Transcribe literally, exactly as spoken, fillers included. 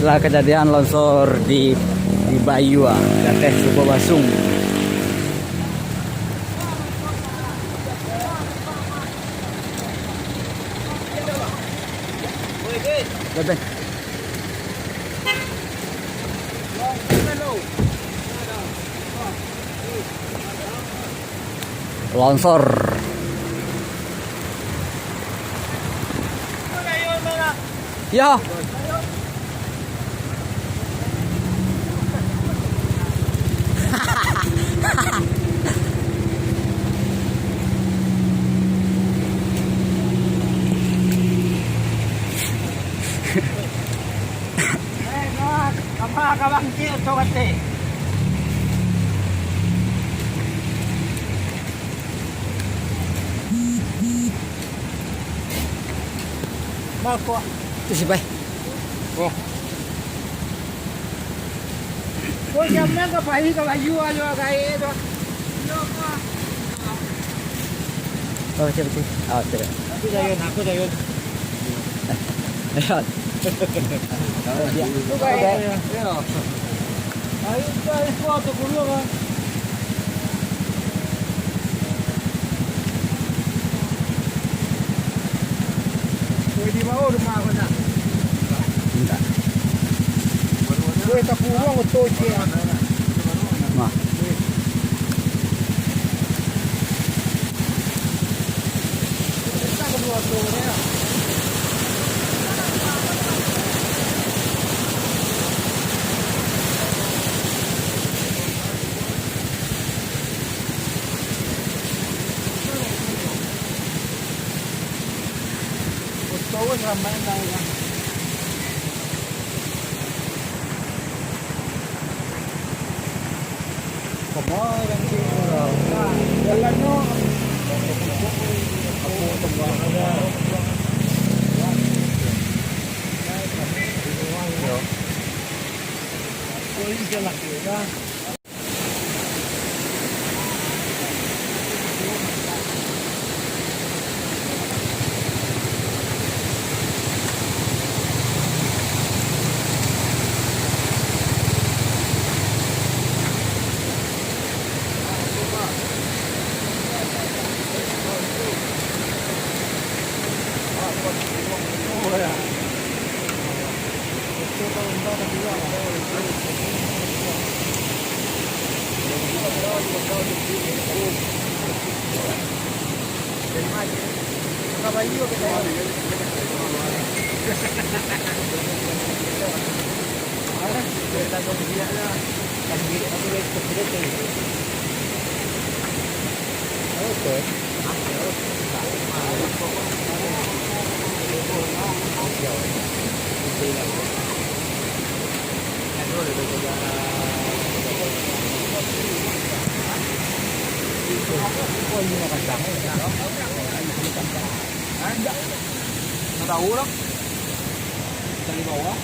Lah kajadian longsor di, di Bayua, Gateh Suko Basung. Bebe. Longsor. Yo. Eh, kawan, apa kawan kecil tu kata? Malko. Tu si pai. Oh. Oh, jam nan ka pai ka Bayua jo gai tu. Oh, betul, betul. Oh, betul. Aku jayon, aku jayon. Ayo. Ayo, ayo, ayo, ayo. Ayo, ayo, ayo, ayo, ayo. Weh, di bawah rumah kau nak? Indak. Weh, takurung oto ciek. Mah. Tahu lah. Dari bawah.